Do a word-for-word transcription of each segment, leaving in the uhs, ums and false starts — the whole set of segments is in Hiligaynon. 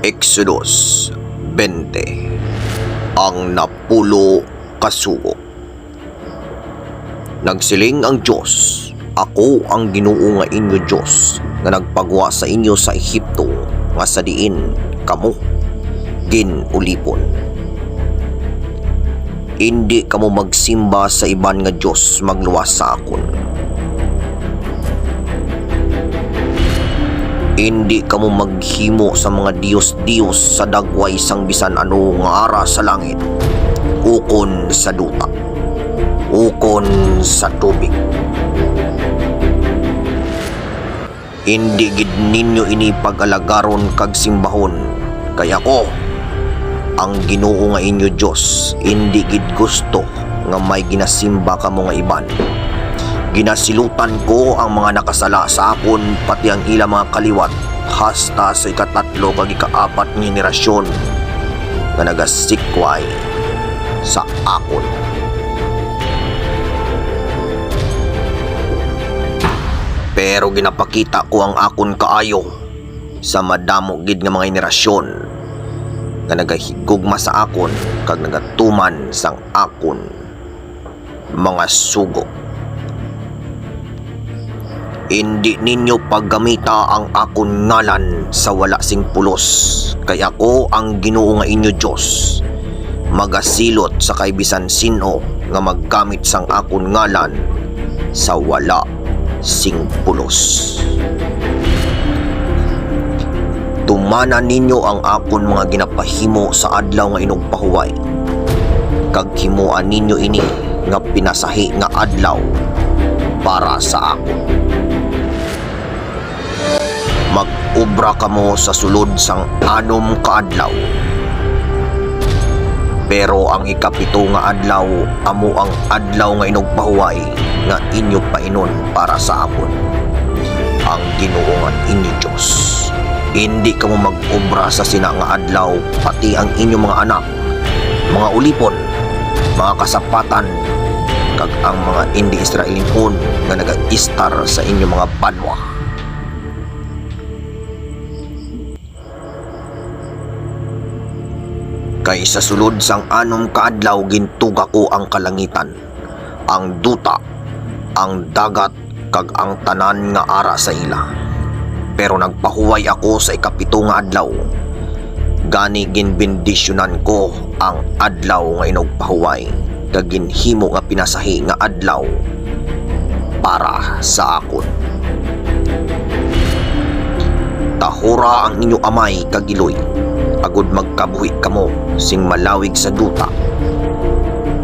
Exodus twenty. Ang napulo ka sugo. Nagsiling ang Dios, "Ako ang Ginoo nga inyo Dios, nga nagpagwa sa inyo sa Egipto, nga sa diin kamo gin-ulipon. Indi kamo magsimba sa iban nga dios magluwas sa akon. Indi kamo maghimo sa mga dios-dios sa dagway sang bisan ano nga ara sa langit, ukon sa duta, ukon sa tubig. Indi gid ninyo ini pag-alagaron kag simbahon, kay ako, ang Ginoo nga inyo Dios, indi gid gusto nga may ginasimba kamo nga iban. Ginasilutan ko ang mga nakasala sa akon, pati ang ila mga kaliwat, hasta sa ikatatlo kag ikaapat nga henerasyon nga nagasikway sa akon. Pero ginapakita ko ang akon kaayo sa madamo gid nga mga henerasyon nga nagahigugma sa akon kag nagatuman sang akon mga sugo. Indi ninyo paggamita ang akon ngalan sa wala sing pulos, kay ako ang Ginoo nga inyo Dios, magasilot sa kay bisan sin-o nga maggamit sang akon ngalan sa wala sing pulos. Tumana ninyo ang akon mga ginapahimo sa adlaw nga inugpahuway, kag himoa ninyo ini nga pinasahi nga adlaw para sa akon. Mag-obra kamo sa sulod sang anom ka adlaw. Pero ang ikapito nga adlaw amo ang adlaw nga inugpahuway nga inyo painon para sa akon, ang Ginoo nga inyo Dios. Indi kamo mag-obra sa sina nga adlaw, pati ang inyo mga anak, mga ulipon, mga kasapatan, kag ang mga indi Israelinhon nga nagaistar sa inyo mga banwa. Kay sa sulod sang anom ka adlaw gintuga ko ang kalangitan, ang duta, ang dagat, kag ang tanan nga ara sa ila. Pero nagpahuway ako sa ikapito nga adlaw. Gani ginbendisyonan ko ang adlaw nga inugpahuway, kag ginhimo nga pinasahi nga adlaw para sa akon. Tahura ang inyo amay kag iloy, agod magkabuhi kamo sing malawig sa duta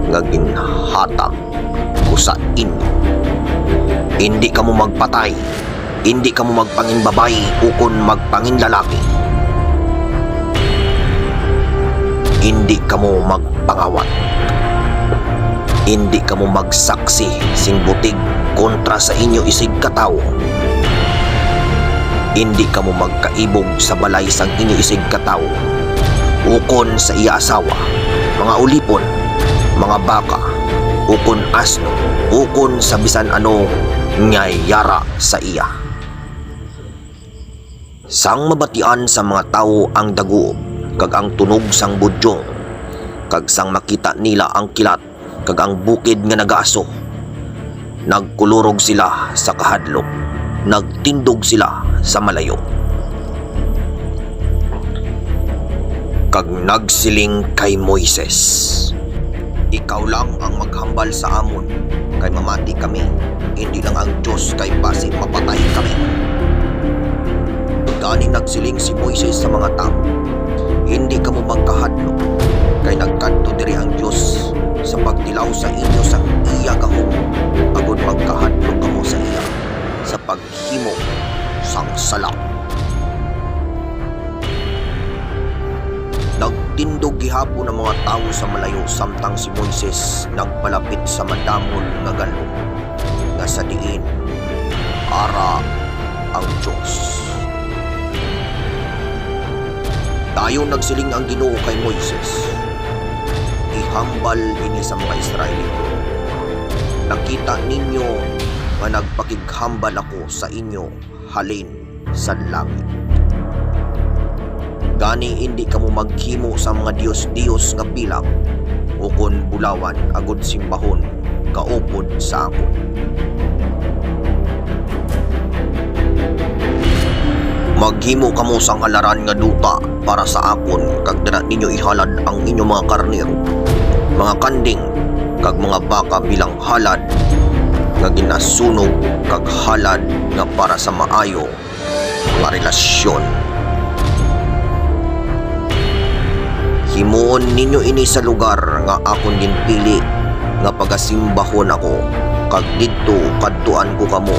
nga ginhatag ko sa inyo. Indi kamo magpatay, indi kamo magpanginbabayi ukon magpanginlalaki. Indi kamo magpangawat. Indi kamo magsaksi sing butig kontra sa inyo isigkatawo. Indi kamo magkaibog sa balay sang inyo isigkatawo, ukon sa iya asawa, mga ulipon, mga baka, ukon asno, ukon sa bisan ano nga yara sa iya. Sang mabatian sang mga tawo ang daguob kag ang tunog sang budyong, kag sang makita nila ang kilat kag ang bukid nga nagaaso, nagkulurog sila sa kahadlok, nagtindog sila sa malayo. Kag nagsiling kay Moises, "Ikaw lang ang maghambal sa amon, kay mamati kami, indi lang ang Dios, kay basi mapatay kami." Gani nagsiling si Moises sa mga tawo, "Indi kamo magkahadlok, kay nagkadto diri ang Dios sa pagtilaw sa inyo sang iya gahom, agod magkahadlok kamo sa iya sa paghimo sang sala." Nagtindog gihapon ang mga tawo sa malayo, samtang si Moises nagpalapit sa madamol nga galon nga sa diin ara ang Dios. Dayon nagsiling ang Ginoo kay Moises, "Ihambal ini sa mga Israelita. Nakita ninyo nga nagpakighambal ako sa inyo halin sa langit." Gani indi kamo maghimo sa mga dios-dios nga pilak ukon bulawan agod simbahon kaupod sa akon. Maghimo kamo sang halaran nga duta para sa akon, kag dira ninyo ihalad ang inyo mga karnero, mga kanding, kag mga baka bilang halad nga ginasunog, kag halad nga para sa maayo nga relasyon. Himuon ninyo ini sa lugar nga akon ginpili, nga pagasimbahon ako, kag didto kadtuan ko kamo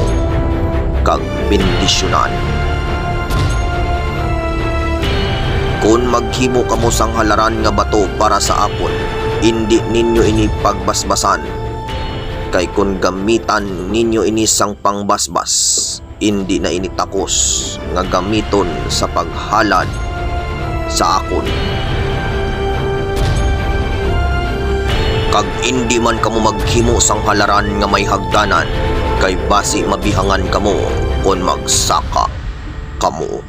kag bendisyonan. Kon maghimo kamo sang halaran nga bato para sa akon, indi ninyo ini pagbasbasan, kay kon gamitan ninyo ini sang pangbasbas, indi na ini takos nga gamiton sa paghalad sa akon. Kag indi man kamo maghimo sang halaran nga may hagdanan, kay basi mabihangan kamo kon magsaka kamo.